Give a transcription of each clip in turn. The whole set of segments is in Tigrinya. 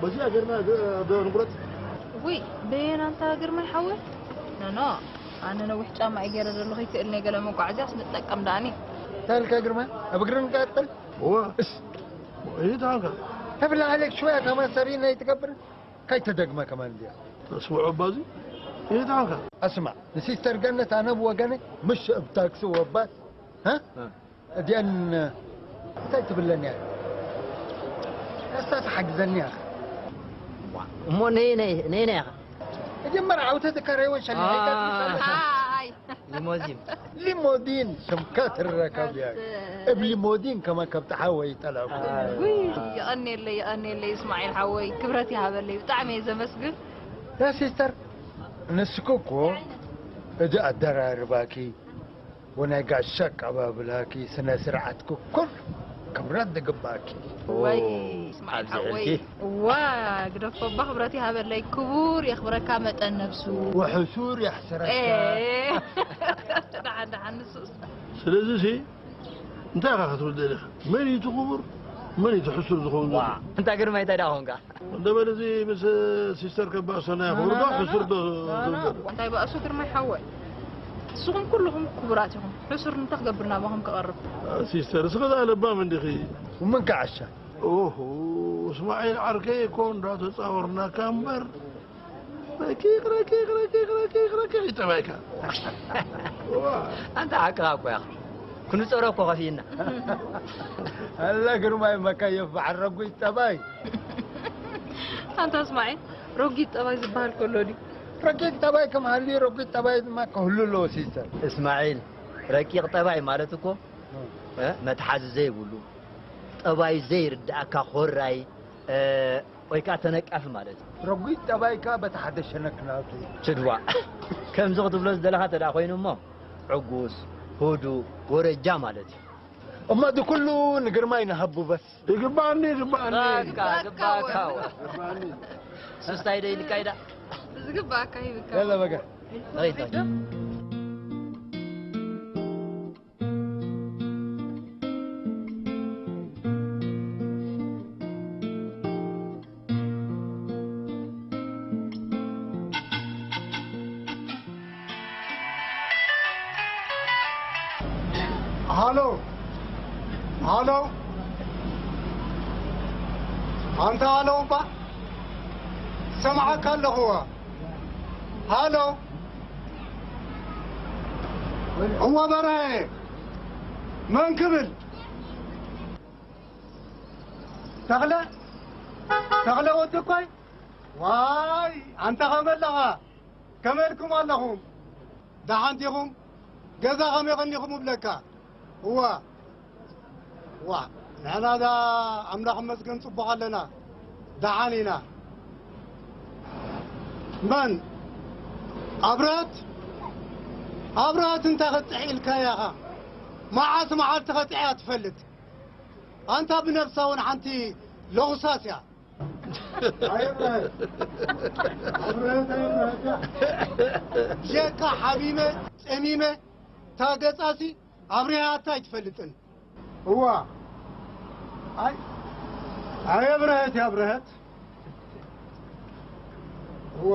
እዚ ኣገርና ዶ ንቁረጽ። ውይ፣ በየን ኣንታ ግርማይ ሓወይ? ኖ፣ ኖ፣ ኣነ ነዊሕ ጫማ እየ ገይረ ዘለኹ፣ ይክእል ናይ ገለ መጓዓዝያስ ንጠቀም ዳኣኒ። እንታይ ኢልካ ግርማይ? ኣብ እግሪ ንቀጥል? እዋ። እስ። ይታንካ። ተብላ عليك شوية كمان سريع نيتكبر. كي تدق ما كمان دي. ተስውዖ ኣባዚ። ይታንካ። اسمع، ንሲስተር ገነት ኣነ ብወገነ ምሽ ብ ታክሲ ወባስ። ها؟ እዚኣን እንታይ ትብለኒ እያ? እስታ ትሓግዘኒ እያ። እሞ ነይ ነይ ነይ ነይ ኢኻ። መጀመርያ ዓውተ ትካረይወን ሸኒሐ ኣይ። ሊሞዚን። ሊሞዚን ስምካ ትረከብ እያ። እብ ሊሞዚን ከማ ከብጥሓ ወይ ጠላኩ። ውይ፣ የቐኔለይ፣ የቐኔለይ እስማዒል ሓወይ፣ ክብረት ይሃበለይ፣ ብጣዕሚ እየ ዘመስግን። ያ ሲስተር፣ ንስኩ እኮ እዚ ኣደራርባኪ ወናይ ጋሻ ኣቀባብላኪ፣ ስነ ስርዓትኪ ኩሉ ክብረት ዝግባእኪ። ወይ ኦ፣ እስማዒል ኣብዚ ሓወይ፣ ሕልፊ። እዋ፣ ግደፎ እባ ክብረት ይሃበለይ፣ ክቡር የኽብረካ መጠን ነብሱ። ወሕሱር የሕስረካ። ኤ፣ ደሓን፣ ደሓን፣ ንሱስ። ስለዚ ሲ፣ እንታይ ኢኻ ክትብል ደሊኻ? መን እዩ እቲ ክቡር? መን እዩ እቲ ሕሱር ዝኸውን ዋ፣ ዘሎ? እንታ ግርማይ እንታይ ደኣ ኾንካ? እንደ በል እዚ ምስ ሲስተር ከባእሶና ይኹን ዶ ሕሱር ዶ ዝብል? እንታይ ባእሱ ግርማይ ሓወይ? ንስኹም ኩልኹም ክቡራት ኢኹም። ሕሱር እንታይ ክገብር ናባኹም ክቐርብ? ሲስተር፣ እስኺ ደኣ ለባም እንዲኺ። ወመን ከዓሻ? ኦሆ፣ እስማዒል ዓርከይ እኮ እንዳተጻወርናካ እምበር። ረቂቕ፣ ረቂቕ፣ ረቂቕ፣ ረቂቕ፣ ረቂቕ እዩ ጠባይካ። ዋ። ኣንታ ሓቅኻ እኮ ኢኻ። ክንጸሮ እኮ ከፊእና። ኣላ ግርማይ መከየፍ በዓል ረጒድ ጠባይ። ኣንታ እስማዒል፣ ረጒድ ጠባይ ዝበሃል ከሎ ድዩ? ረጒድ ጠባይ ከም ሃልዩ ረጒድ ጠባይ ድማ ክህሉ ኣለዎ ሲስተር። እስማዒል፣ ረቂቕ ጠባይ ማለት እኮ፣ እ፣ መትሓዚ ዘይብሉ፣ ጠባዩ ዘይርድኣካ ኮራይ፣ እ፣ ወይ ከኣ ተነቃፊ ማለት እዩ። ረጒድ ጠባይካ በቲ ሓደ ሸነክ ናቱ እዩ። ችድዋ። ከምዚ ክትብሎ ዝደለኻ እንተ ደኣ ኮይኑ እሞ፣ ዕጉስ፣ ህዱእ፣ ወረጃ ማለት እዩ። እሞ እዚ ኩሉ ንግርማይ ንሃቡ በስ። ይግባኣኒ፣ ይግባኣኒ። ግባእካ፣ ግባእካ። ይግባኣኒ። ሱስታይ ዶ ኢልካ ኢዳ? ዝግባእካ ይብካ። የለ በጋ። ሪታ። ሃሎ፣ ሃሎ፣ ኣንታ ሃሎ እባ፣ ሰምዓካ ኣለኹ። ሃሎ፣ እወ በርሀ፣ መን ክብል? ተኽለ፣ ተኽለ ወዲ እኮይ? ዋይ፣ ኣንታ ከመይ ኣለኻ? ከመይ ኢልኩም ኣለኹም? ደሓን ዲኹም? ገዛ ከመይ ቀኒኹም እብለካ? እዋ፣ እዋ፣ ንሕና ዳ ኣምላኽ ይመስገን ጽቡቕ ኣለና። ደሓን ኢና። መን? ኣብርሀት? ኣብርሀት እንታይ ከጥሕ ኢልካያ ኢኻ? መዓስ መዓልቲ ከጥሕያ ትፈልጥ? ኣንታ ብነብሳ እውን ሓንቲ ለኹሳስ እያ። ኣየብረሀት። ኣብረሀት፣ ኣየብረሀት። ብጀካ ሓሚመ፣ ጸሚመ፣ እታ ገጻሲ ኣብሪሃታ ኣይትፈልጥን። እዋ። ኣይ፣ ኣየብረሀት፣ ያብረሀት። እዋ።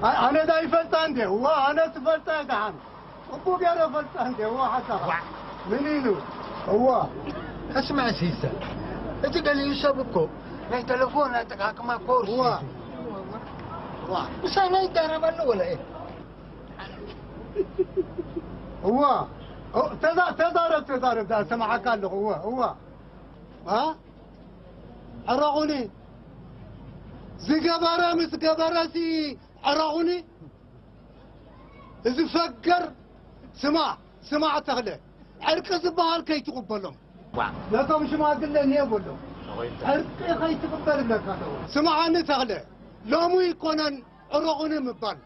ኣይ፣ ኣነ ዳ ይፈልጣ እንዴ? እዋ፣ ኣነ ትፈልጣ ደሓን። እኮ ገይረ ፈልጣ እንዴ? እዋ፣ ሓሳኻ። ዋ። ምን ኢሉ? እዋ። እስማዕ ሲስተር፣ እቲ ገሊኡ ሰብ እኮ ናይ ተለፎን ኣጠቃቅማ ኮርስ እዋ። እዩ። እዋ። ምሳና ይዳረብ ኣሎ ወላ እየ? እዋ። ኦ፣ ተዛ-፣ ተዛረብ፣ ተዛረብ፣ ዳ-፣ ሰማዓካ ኣለኹ። እዋ፣ እዋ። አ? ዕረቑኒ። ዝገበረ ምስ ገበረሲ ዕረቑኒ። እዚ ፈገር ስማዕ፣ ስማዕ ተኽለ፣ ዕርቂ ዝበሃል ከይትቕበሎም። ዋ። ነቶም ሽማግለ እኒኦ በሎም። ዕርቂ ከይትቕበል እብለካ ኣለኹ። ስምዓኒ ተኽለ፣ ሎሚ ኣይኮነን ዕረቑኒ ምባል።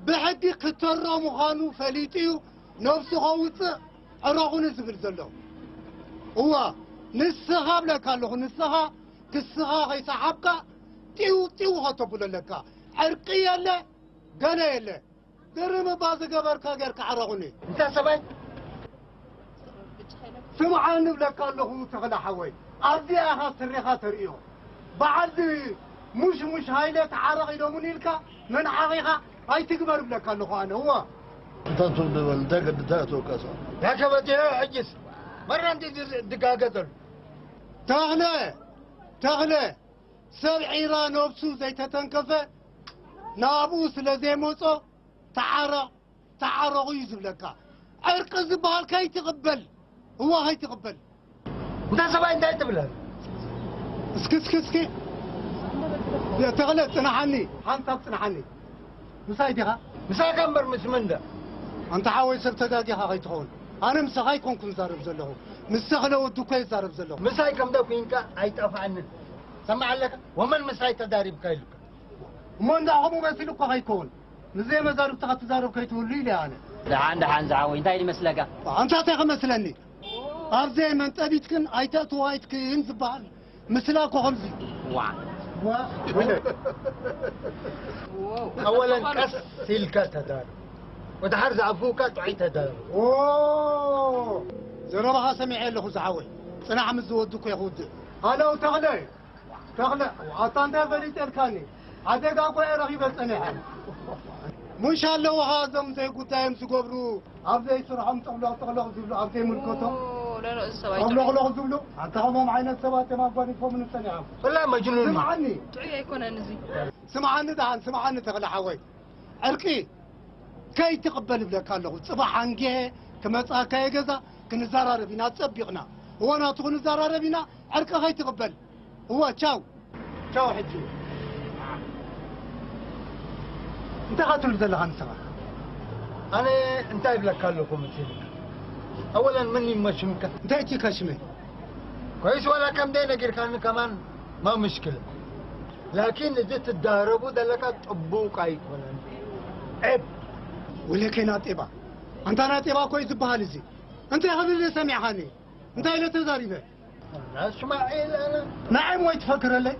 ብሕጊ ክተሮ ምዃኑ ፈሊጡ እዩ ነብሱ ከውፅእ ዕረቑኒ ዝብል ዘሎ። እዋ፣ ንስኻ እብለካ ኣለኹ፣ ንስኻ ክስኻ ከይሰሓብካ ጢው ጢው ከተብሎ ኣለካ። ዕርቂ የለ፣ ገለ የለ። ግርም እባ ዝገበርካ ጌርካ ዕረቑኒ። እንታይ ሰብኣይ? ስምዓኒ እብለካ ኣለኹ ተኽለ ሓወይ፣ ኣብዚኣ ኢኻ ስሪኻ ተርእዮ። በዓል ሙሽሙሽ ሃይለ ተዓረቕ ኢሎሙኒ ኢልካ መንዓቕ ኢኻ ኣይትግበር እብለካ ኣለኹ ኣነ። እዋ። እንታይ ትብል ንበል? እንታይ ገድ-፣ እንታይ ኣተወቀሰ? ዳከበትዮ ሕጅስ መራ እንዲ ድጋገ ዘሎ። ተኽለ፣ ተኽለ፣ ሰብ ዒራ ነብሱ ዘይተተንከፈ ናብኡ ስለ ዘይመጾ ተዓረቕ፣ ተዓረቑ እዩ ዝብለካ። ዕርቂ ዝበሃል ከይትቕበል፣ እዋ ከይትቕበል። እንተ ሰብኣይ እንታይ ትብለኒ? እስኪ፣ እስኪ፣ እስኪ። ተኽለ፣ ጽንሓኒ፣ ሓንሳብ ጽንሓኒ። ምሳይ ዲኻ? ምሳኻ እምበር ምስ መን ዳ? ኣንታ ሓወይ ሰብ ተጋጊኻ ከይትኸውን። ኣነ ምሳኻ ኣይኮንኩን ዝዛረብ ዘለኹ። ምስ ተኽለ ወዲ እኮ እየ ዝዛረብ ዘለኹ። ምሳይ ከም ዶ ኩንካ ኣይጠፍኣንን። ሰማዕ ኣለካ? ወመን ምሳይ ተዛሪብካ ኢሉካ? እሞ እንዳ ከምኡ መሲሉ እኮ ከይከውን። ንዘይ መዛርብትኻ ትዛረብ ከይትህሉ ኢለ ኣነ። ደሓን፣ ደሓን ዝሓወይ፣ እንታይ ይመስለካ? ኣንታ እንታይ ክመስለኒ? ኣብ ዘይ መንጠቢትክን ኣይተእትዋ ኣይትክን ዝበሃል ምስላ እኮ ከምዚ። ዋ። ዋ። ኣወለን ቀስ ኢልካ ተዛረብ። ወድሓር ዝኣፉካ ጥዑይ ተዛረብ። ኦ፣ ዘረባኻ ሰሚዐ ኣለኹ ዝሓወይ። ጽናሕ ምስ ዝወዱ እኮ ይኽውድእ። ሃለው ተኽለ። ተኽለ፣ ኣታ እንታይ ፈሊጠልካኒ? ሓደጋ እኮ እየ ረኺበ ጸኒሐ። ሙሽ ኣለውኻ እዞም ዘይጉዳዮም ዝገብሩ፣ ኣብ ዘይስርሖም ጠቕሎቕ ጠቕሎቕ ዝብሉ፣ ኣብ ዘይምልከቶም ኦ፣ ሎሎ፣ እዚ ሰብ ኣይጥዑይ። ጠቕሎቕሎቕ ዝብሉ፣ ኣታ ከምኦም ዓይነት ሰባት እዮም ኣጓኒፎምኒ ጸኒሖም። ወላ መጅኑን እዩ። ስምዓኒ። ጥዑይ ኣይኮነን እዚ። ስምዓኒ ደሓን፣ ስምዓኒ ተኽለ ሓወይ። ዕርቂ ከይትቕበል እብለካ ኣለኹ። ጽባሕ ኣንጊሀ ክመጽኣካ እየ ገዛ፣ ክንዘራረብ ኢና ጸቢቕና። እወ ናቱ ክንዘራረብ ኢና፣ ዕርቂ ከይትቕበል። እወ፣ ቻው። ቻው ሕጂ። እንታይ ኢኻ ትብል ዘለኻ ንስኻ? ኣነ እንታይ እብለካ ኣለኹ መሲልካ? ኣወለን ምን ይመሽምካ? እንታይ እቲ ከሽመ? ኮይስ ዋላ ከም ደይ ነጊርካኒ ከማን ማ ምሽክል። ላኪን እዚ ትዳረቡ ዘለካ ጥቡቅ ኣይኮነን። ዔብ። ወለከ ናጤባ። ኣንታ ናጤባ እኮ እዩ ዝበሃል እዚ። እንታይ ክብል ሰሚዕኻኒ? እንታይ ኢለ ተዛሪበ? ኣና እስማዒል፣ ኣነ ንዓይ እሞ ኣይትፈክረለይ።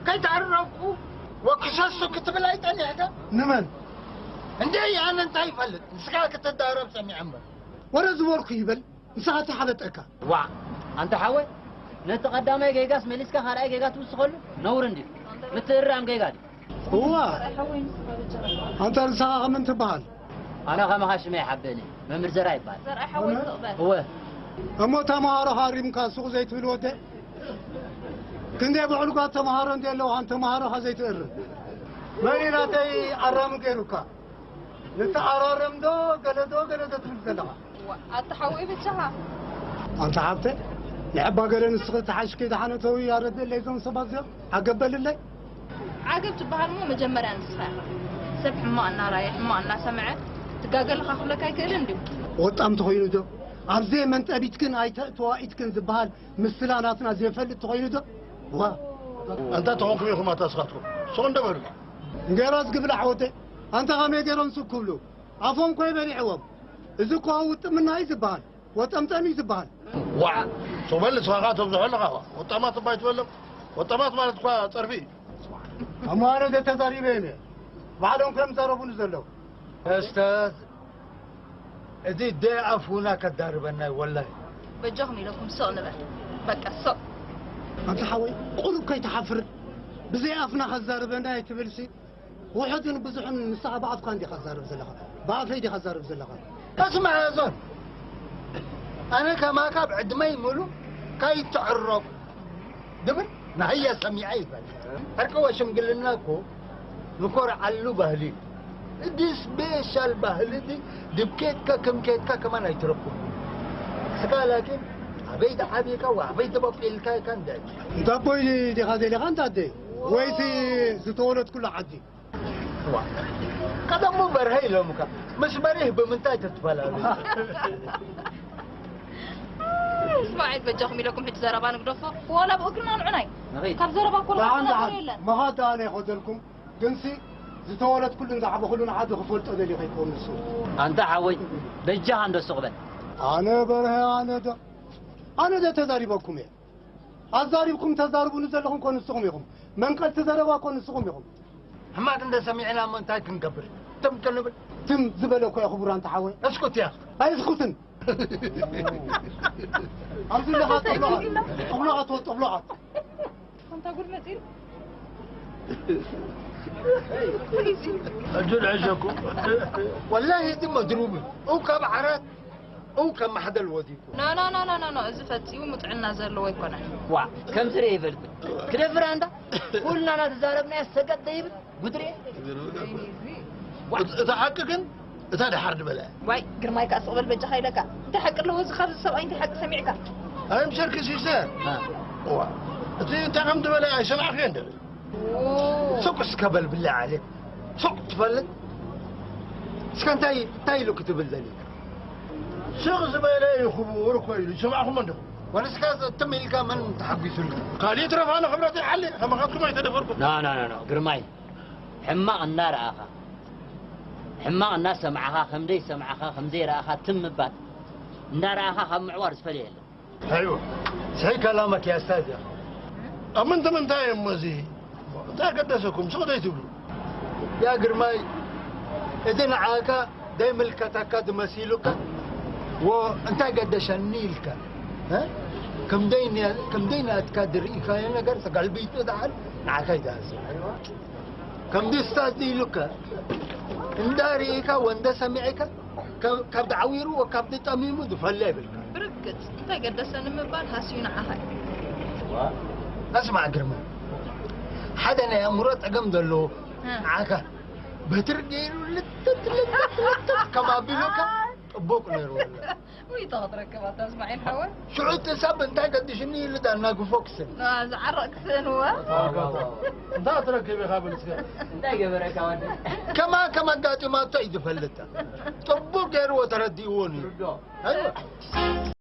ከይተዕረቁ ወክሰሱ ክትብል ኣይጠኒሕካ? ንመን? እንዴ ኣነ እንታይ ይፈልጥ? ንስኻ ክትዳረብ ሰሚዐ እምበር። ወረ ዝበርኩ ይበል፣ ንስኻ ተሓበጠካ። ዋዕ፣ ኣንታ ሓወይ፣ ነቲ ቀዳማይ ጌጋስ መሊስካ ካልኣይ ጌጋ ትውስኸሉ? ነውሪ እንድዩ። ምትእርራም ጌጋ ድዩ? እዋ። ኣንታ ንስኻ ከመን ትበሃል? ኣነ ከማኻ ሽመይ ሓበኒ፣ መምህር ዘርኣይ ይበሃል። ዘርኣይ ሓወይ ስቕ በል። እወ። እሞ ተምሃሮኻ ኣሪምካ ሱቕ ዘይትብል ወደ? ክንደይ ብዕሉጋት ተምሃሮ እንደ ኣለውኻን ተምሃሮኻ ዘይትእርም? መን እዩ ናተይ ኣራሚ ገይሩካ? ንተኣራረም ዶ ገለ ዶ ገለ ዶ ትብል ዘለኻ? ዋ፣ ኣታ ሓወይ በጃኻ። ኣንታ ሓብተ፣ ንዕባ ገለ ንስኺ ተሓሽኪ ደሓነ ተዊ ኣረድእለይ እዞም ሰባት እዚኦም፣ ዓገብ በልለይ። ዓገብ ትበሃል እሞ መጀመርያ ንስኻ ኢኻ። ሰብ ሕማቕ እናረኣየ፣ ሕማቕ እናሰምዐ፣ ትጋገ ኣለኻ ክብለካ ኣይክእልን ድዩ? ወጣም ተኾይኑ ዶ? ኣብ ዘይ መንጠቢትክን ኣይተእተዋ ኢድክን ዝበሃል ምስላ ናትና ዘይፈልጥ ተኾይኑ ዶ? ዋ። ኣንታ ተኾንኩም ኢኹም ኣታ ስኻትኩም። ሱቕ እንደ በሉ። እንጌራስ ግብላ ዓወተ፣ ኣንታ ኸመይ ገይሮም ሱቕ ክብሉ? ኣፎም ኮይ በሊዕዎም። እዚ እኮ ውጥምና እዩ ዝበሃል። ወጠምጠም እዩ ዝበሃል። ዋዕ፣ ሱቕ በል ንስኻ ኸኣ ተብዝሖ ኣለኻ። ወጣማት እባ ኣይትበሎም። ወጣማት ማለት እኳ ጸርፊ እዩ። ኣማረ ተዛሪበ እየ። ባዕሎም ከም ዘረቡኒ ዘለዉ። ኡስታዝ፣ እዚ ደይ ኣፉና ከዳርበና እዩ ወላሂ። በጃኹም ኢለኩም ስቕ ንበል። በቃ ስቕ። ኣንታ ሓወይ፣ ቁሩብ ከይትሓፍር ብዘይ ኣፍና ከዛርበና ኣይትበልሲ። ውሑድን ብዙሕን ንስኻ ብኣፍካ እንዲኻ ትዛረብ ዘለኻ። ብኣፈይ ዲኻ ትዛረብ ዘለኻ። እስማዕ ያዞን፣ ኣነ ከማካ ኣብ ዕድመይ ሙሉ ከይትዕረቁ ድብል ናህያ ሰሚዐ ይበል። ዕርቂ ወሽምግልና እኮ ንኮርዓሉ ባህሊ እዩ። እዚ ስፔሻል ባህሊ እዚ ድብኬትካ ከምኬትካ ከማን ኣይትረክቡ። ስጋ ላኪን ኣበይ ተዓቢካ ወኣበይ ተበቂልካ ኢካ እንደ እንተ ኣቦይ ዲኻ ደሊኻ እንተ ኣደይ ወይሲ ዝተወለድኩሉ ዓዲ? ዋ፣ ቀደሙ በርሀ ኢሎምካ። ምስ በሪህ ብምንታይ ትትፈላለዩ? እስማዒል በጃኹም ኢለኩም ሕጂ ዘረባ ንግደፎ። ዋላ ብእግርና ንዑናይ። ንኸይድ። ካብ ዘረባ እኮ ደሓን፣ ዝሓስር ደሓን። የለን። መኻት ደኣ ኣይኸደልኩም። ግንሲ ዝተወለድኩሉን ዝዓበኹሉን ዓዲ ክፈልጦ ደልዩ ከይከውን ንሱ። ኣንታ ሓወይ፣ በጃኻ እንዶ ስቕ በል። ኣነ በርሀ፣ ኣነ ዶ፣ ኣነ ዶ ተዛሪበኩም እየ? ኣዛሪብኩም ተዛርቡኒ ዘለኹም እኮ ንስኹም ኢኹም። መንቀልቲ ዘረባ እኮ ንስኹም ኢኹም። ሕማቕ እንደ ሰሚዕና እሞ እንታይ ክንገብር? ትም ክንብል? ትም ዝበለ እኮ እየ ክቡር ኣንታ ሓወይ። እስኩት እያ። ኣይስኩትን። ኣብዚ ኣለኻ ጠብሎቓት፣ ጠብሎቓት፣ ጠብሎቓት። ኣንታ ጉድ መጺኡ። እጁ ንዕሸኩም። ወላሂ፣ እዚ መድሩብ እዩ። እው ካብ ዓራት፣ እው ካብ ማሕደል ወዲቁ። ኖ፣ ኖ፣ ኖ፣ ኖ፣ ኖ፣ ኖ፣ እዚ ፈጺሙ ጥዕና ዘለዎ ኣይኮነን። ዋ፣ ከምዚ ዶ ይፈልጥ? ክደፍር ኣንታ? ኩልና እናተዛረብናዮ ሰገጥ ዘይብል ጉድሪ። እታ ሓቂ ግን እታ ደሓር ዝበለ። ዋይ፣ ግርማይ ከኣ ስቕ በል በጃኻ ኢለካ። እንታይ ሓቂ ኣለዎ እዚ ካብዚ ሰብኣይ እንታይ ሓቂ ሰሚዕካ? ኣይምሰርኪ ሲስተር። እዋ፣ እቲ እንታይ ከም ዝበለ ኣይሰማዕክዮ እንደ። ኦ፣ ሱቅ እስከ በል ብላ ዓሌት። ሱቅ ትፈልጥ? እስከ እንታይ፣ እንታይ ኢሉ ክትብል ደሊካ? ስቕ ዝበለ እዩ ክቡር እኮ ኢሉ ይሰማዕኩም እንዲኹም። ወንስካ ትም ኢልካ መን ተሓጒሱልካ? ካልእ ትረፋ ንክብረት ይሓሊ ከማኻትኩም ኣይተደፈርኩም። ና፣ ና፣ ና፣ ና፣ ግርማይ፣ ሕማቕ እናረኣኻ፣ ሕማቕ እናሰማዕኻ፣ ከም ዘይሰማዕኻ፣ ከም ዘይረኣኻ ትም ምባል፣ እንዳረኣኻ ካብ ምዕዋር ዝፈልየ የለን። ኣይዋ፣ ስሒካ ላመክ ያስታዝ ኢኻ። ኣብ ምንታይ ምንታይ እሞ እዚ እንታይ ገደሰኩም? ስቕ ዘይትብሉ? ያ ግርማይ፣ እቲ ንዓካ ዘይምልከተካ ዝመሲሉካ፣ ወ እንታይ ገደሸኒ ኢልካ፣ እ? ከም ደይ-፣ ከም ደይ ናትካ ዝርኢካዮ ነገር ተገልቢጡ ደሓን ንዓካ ይደሃስ። ከምዚ ስታዝ ኢሉካ፣ እንዳ ርኢካ ወንደ ሰሚዕካ፣ ካብ፣ ካብ ተዓዊሩ ወ ካብ ተጠሚሙ ዝፈለ ይብልካ። ብርግጽ እንታይ ገደሰኒ ምባል ሃስዩ ንዓኻ እዩ። ኣስማዕ ግርማ፣ ሓደ ናይ ኣእምሮ ጸገም ዘለዎ ንዓካ በትሪ ገይሩ ልጥጥ ልጥጥ ልጥጥ ከም ኣቢሉካ ጽቡቕ ነይሩ። ወላ ውይ፣ ተኽትረክብ ኣታ እስማዒል ሓወይ። ሽዑ እቲ ሰብ እንታይ ገዲሽኒ ኢሉ ዳና ግፎ ክስን። ና፣ ዝዓረቕ ክስእንዋ። እንታይ ትረክብ ኢኻ ብል እስከ። እንታይ ገበረካ ወዲ? ከማ ከም ኣጋጢማቶ እዩ ዝፈልጥ። ጽቡቕ ገይርዎ ተረዲእዎ ነይሩ። ርዶ። ኣይዋ።